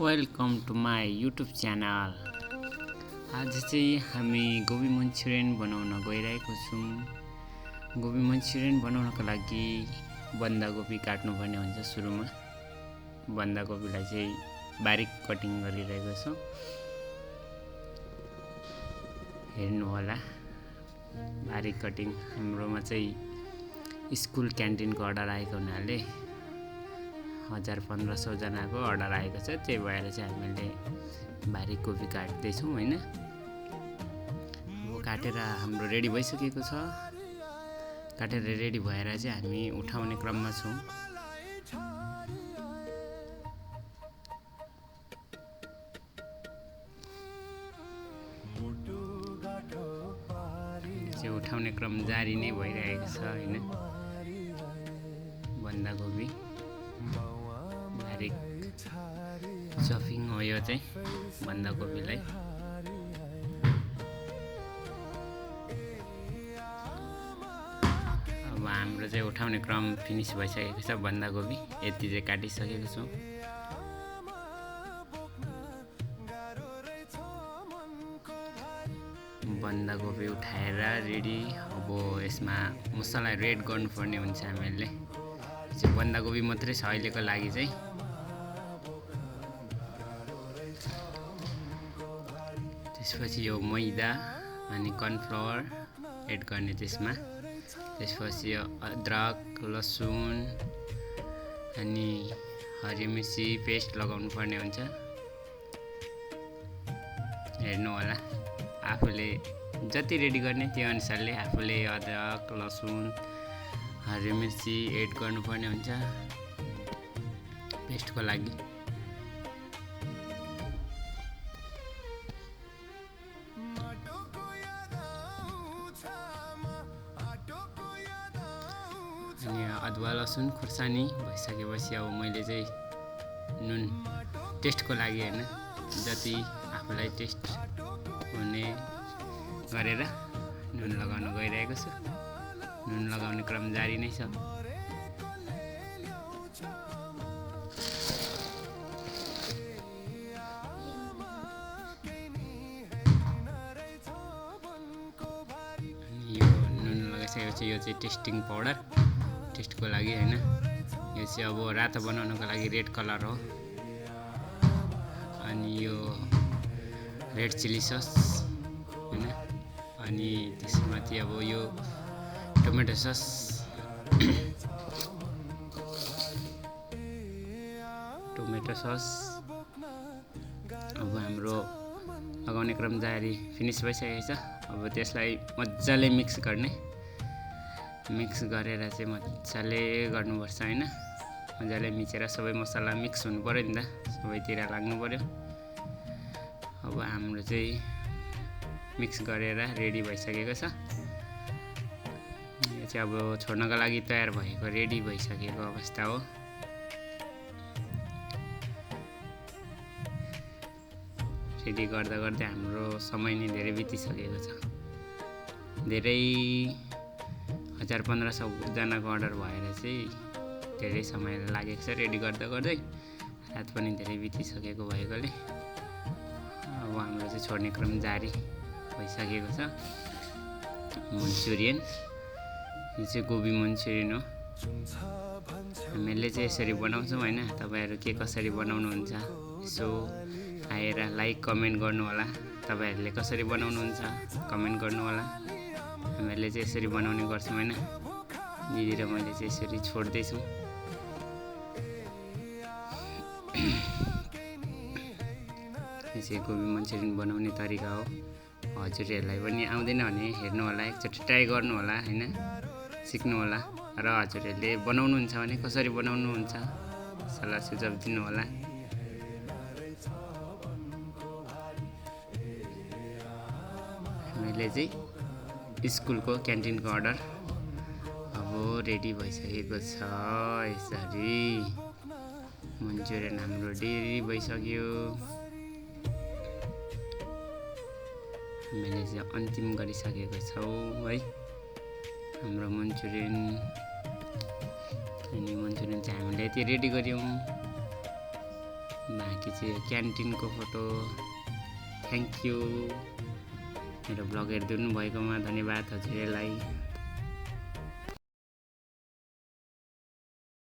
Welcome to my YouTube channel. आज चाहिँ हामी गोबी मन्चुरियन बनाउन गइरहेको छौँ। गोबी मन्चुरियन बनाउनको लागि बन्दागोपी काट्नुपर्ने हुन्छ। सुरुमा बन्दागोपीलाई चाहिँ बारीक कटिङ गरिरहेको छौँ। हेर्नु होला बारीक कटिङ। हाम्रोमा चाहिँ स्कुल क्यान्टिनको अर्डर आएको हुनाले 1000-1500 जनाको अर्डर आएको छ। त्यही भएर चाहिँ हामीले बारीक कोपी काट्दैछौँ हैन। अब काटेर हाम्रो रेडी भइसकेको छ। काटेर रेडी भएर चाहिँ हामी उठाउने क्रममा छौँ। चाहिँ उठाउने क्रम जारी नै भइरहेको छ हैन। बन्दागोपी बारीक चपिङ हो यो चाहिँ बन्दागोपीलाई। अब हाम्रो चाहिँ उठाउने क्रम फिनिस भइसकेको छ। बन्दागोपी यति चाहिँ काटिसकेको छौँ। बन्दागोपी उठाएर रेडी। अब यसमा मसला रेड गर्नुपर्ने हुन्छ हामीले। बन्दागोपी मात्रै छ अहिलेको लागि चाहिँ। त्यसपछि यो मैदा अनि कर्नफ्लावर एड गर्ने त्यसमा। त्यसपछि यो अदरक लसुन अनि हरियो मिर्ची पेस्ट लगाउनु पर्ने हुन्छ। हेर्नु होला आफूले जति रेडी गर्ने त्यो अनुसारले आफूले अदरक लसुन हरियो मिर्ची एड गर्नुपर्ने हुन्छ पेस्टको लागि। अनि अदुवा लसुन खुर्सानी भइसकेपछि अब मैले चाहिँ नुन टेस्टको लागि हैन जति आफूलाई टेस्ट हुने गरेर नुन लगाउन गइरहेको छु। नुन लगाउने क्रम जारी नै छ। यो नुन लगाइसकेपछि यो चाहिँ टेस्टिङ पाउडर टेस्टको लागि हैन। यो चाहिँ अब रातो बनाउनको लागि रेड कलर हो। अनि यो रेड चिली सस हैन। अनि त्यसमाथि अब यो टोमेटो सस अब हाम्रो लगाउने क्रम जारी फिनिस भइसकेको छ। अब त्यसलाई मजाले मिक्स गर्ने। मिक्स गरेर चाहिँ मजाले गर्नुपर्छ हैन। मजाले मिचेर सबै मसला मिक्स हुनु पर्यो नि त, सबैतिर लाग्नु पर्यो। अब हाम्रो चाहिँ मिक्स गरेर रेडी भइसकेको छ। यो चाहिँ अब छोड्नको लागि तयार भएको रेडी भइसकेको अवस्था हो। रेडी गर्दा गर्दै हाम्रो समय नै धेरै बितिसकेको छ। धेरै 1000-1500 जनाको अर्डर भएर चाहिँ धेरै समय लागेको छ रेडी गर्दा गर्दै। रात पनि धेरै बितिसकेको भएकोले अब हाम्रो चाहिँ छोड्ने क्रम जारी भइसकेको छ। मन्चुरियन यो चाहिँ गोबी मन्चुरियन हो। हामीले चाहिँ यसरी बनाउँछौँ हैन। तपाईहरु के कसरी बनाउनुहुन्छ यसो आएर लाइक कमेन्ट गर्नु होला। तपाईहरुले कसरी बनाउनुहुन्छ कमेन्ट गर्नु होला। हामीले चाहिँ यसरी बनाउने गर्छौँ हैन। दिदी र मैले चाहिँ यसरी छोड्दै छौँ। यो चाहिँ गोबी मन्चुरियन बनाउने तरिका हो। हजुरहरूलाई पनि आउँदैन भने हेर्नु होला, एकचोटि ट्राई गर्नु होला हैन, सिक्नु होला। र हजुरहरूले बनाउनुहुन्छ भने कसरी बनाउनुहुन्छ सल्लाह सुझाव दिनु होला। हामीले चाहिँ स्कुलको क्यान्टिनको अर्डर अब रेडी भइसकेको छ। यसरी मन्चुरियन हाम्रो रेडी भइसक्यो। हामीले चाहिँ अन्तिम गरिसकेको छौँ है हाम्रो मन्चुरियन। अनि मन्चुरियन चाहिँ हामीले यति रेडी गऱ्यौँ। बाँकी चाहिँ क्यान्टिनको फोटो। थ्याङ्क यू मेरो ब्लग हेरिदिनु भएकोमा धन्यवाद हजुरहरूलाई।